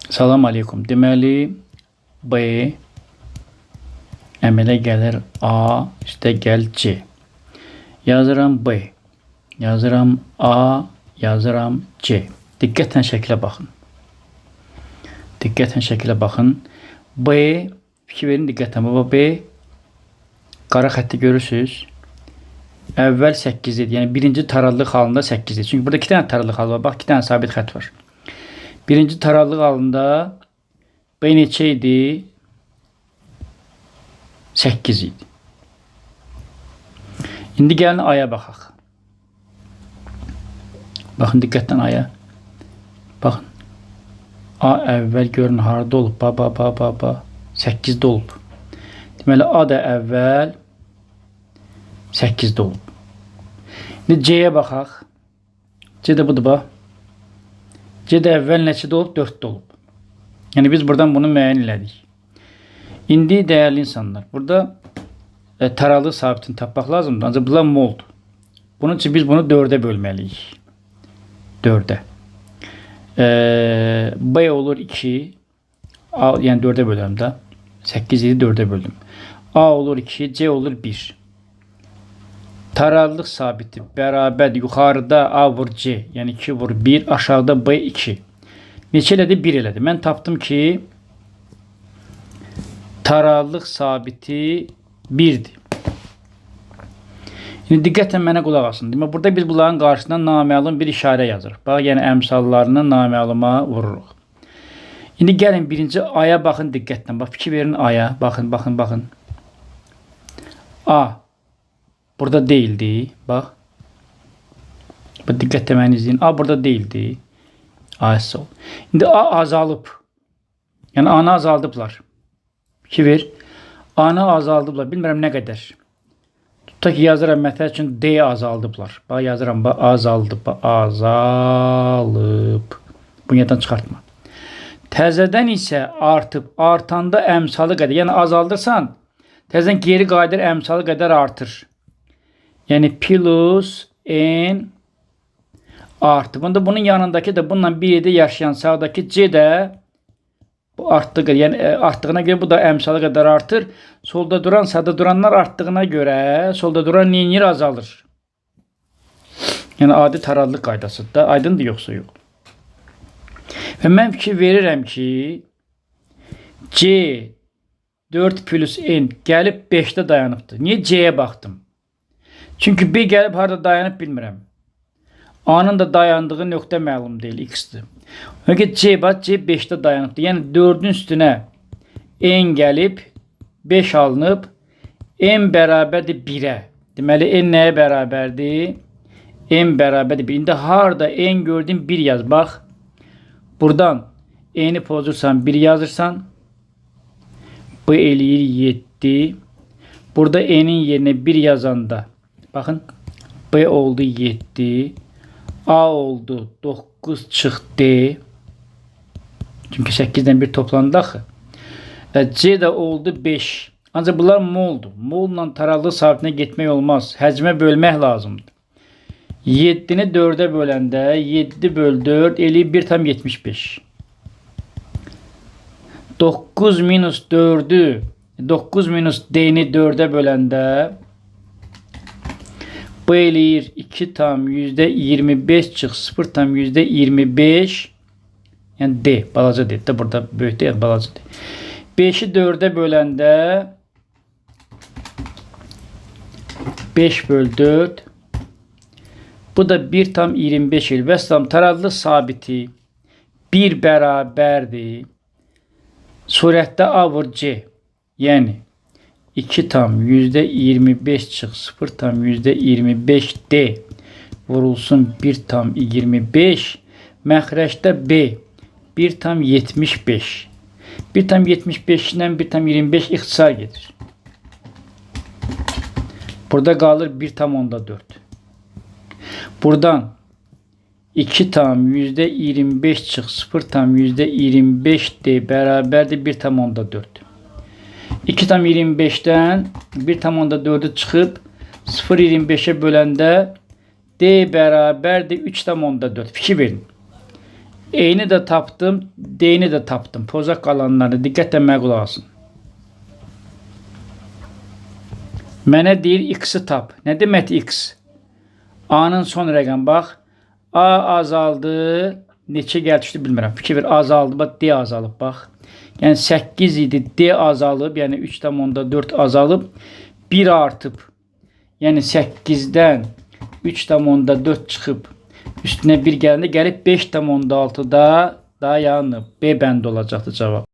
Salam aleykum. Deməli, B əmələ gəlir A, üstə gəl C. Yazıram B, yazıram A, yazıram C. Diqqətlə şəklə baxın. Diqqətlə şəklə baxın. B, fikir verin diqqətlə. Baba B, qara xətti görürsünüz. Əvvəl 8 idi. Yəni birinci tarallıq halında 8 idi. Çünki burada 2 dənə tarallıq halı var. Bax, 2 dənə sabit xətt var. Birinci tarallıq halında B neçə idi? 8 idi. İndi gəlin Aya baxaq. Baxın diqqətlə Aya. Baxın. A əvvəl görün harada olub? Ba, ba, ba, ba, ba. 8-də olub. Deməli, A da əvvəl 8-də olub. İndi C-yə baxaq. C də budur, bax. C də əvvəl neçədə olub? 4-də olub. Yəni biz buradan bunu müəyyən elədik. İndi dəyərli insanlar, burada taralıq sabitini tapmaq lazımdır. Ancaq bunlar moldur. Bunun üçün biz bunu 4-ə bölməliyik. 4-ə. B olur 2. A, yəni 4-ə bölərəm də. 8 idi 4-ə böldüm. A olur 2, C olur 1. Tararlıq sabiti bərabərdir. Yuxarıda A vur C, yəni 2 vur 1, aşağıda B 2. Neçə elədi? 1 elədi. Mən tapdım ki, tararlıq sabiti 1-dir. İndi diqqətlə mənə qulaq asın. Demək, burada biz bunların qarşısına naməlum bir işarə yazırıq. Bax, yəni əmsallarını naməluma vururuq. İndi gəlin birinci Aya baxın diqqətlə. Bax, fikir verin Aya. Baxın, baxın, baxın. A burada değildi. Bax. Bu diqqətlə məni izləyin. A burada değildi. A isə ol. İndi A azalıb. Yəni A-nı azaldıblar. Fikir ver. A-nı azaldıblar. Bilmirəm nə qədər. Tutaq ki, yazıram məsəl üçün D azaldıblar. Bax yazıram, bax azaldı, bax azalıb. Bunu yaddan çıxartma. Təzədən isə artıb, artanda əmsalı qədər, yəni azaldırsan, təzədən geri qayıdır, əmsalı qədər artır. Yəni plus n artı. Bunda bunun yanındakı da bununla bir yerdə yaşayan sağdakı C də bu artdığı, yəni artdığına görə bu da əmsalı qədər artır. Solda duran, sağda duranlar artdığına görə solda duran neyir azalır. Yəni adi tarallıq qaydasıdır da. Aydındır yoxsa yox? Və mən fikir verirəm ki, C 4 plus N gəlib 5-də dayanıbdır. Niyə C-yə baxdım? Çünki B gəlib harada dayanıb bilmirəm. A-nın da dayandığı nöqtə məlum deyil, X-dir. Ona görə C, bax, C 5-də dayanıbdır. Yəni 4-ün üstünə N gəlib, 5 alınıb, N bərabərdir 1-ə. Deməli, N nəyə bərabərdir? N bərabərdir 1. İndi harada N gördün, 1 yaz. Bax, buradan N-i pozursan, 1 yazırsan. Bu eləyir 7. Burada N-in yerinə 1 yazanda, baxın, B oldu 7. A oldu 9 çıx D. Çünki 8-dən 1 toplandı axı. C də oldu 5. Ancaq bunlar moldur. Molla taraqlı sabitinə getmək olmaz. Həcmə bölmək lazımdır. 7-ni 4-ə böləndə 7 böl 4 eləyir 1,75. 9 minus 4-ü 9 minus D-ni 4-ə böləndə bu eləyir 2,25 çıx 0,25, yəni D, balaca D də burada böyük deyil, balaca D. 5-i 4-ə böləndə 5 böl 4, bu da 1,25 eləyir. Vəssalam, taraqlı sabiti 1 bərabərdir. Surətdə A vur C, yəni 2,25 çıx 0,25 D vurulsun 1,25, məxrəcdə B 1,75. 1,75 ilə 1,25 ixtisar gedir. Burada qalır 1,4. Buradan 2,25 çıx 0,25 D bərabərdir 1,4. 2,25-dən 1,4-ü çıxıb 0,25-ə böləndə D bərabərdir 3,4. Fikir verin. E-ni də tapdım, D-ni də tapdım. Pozaq qalanları diqqətlə mənə qulaq asın. Mənə deyir X-i tap. Nə deməkdir X? A-nın son rəqəm bax. A azaldı. Neçə gəl düşdü bilmirəm. Fikir ver azaldı. Bax D azalıb bax. Yəni 8 idi. D azalıb. Yəni 3,4 azalıb. 1 artıb. Yəni 8-dən 3,4 çıxıb. Üstünə 1 gələndə gəlib 5,6-da dayanıb. B bəndi olacaqdı cavab.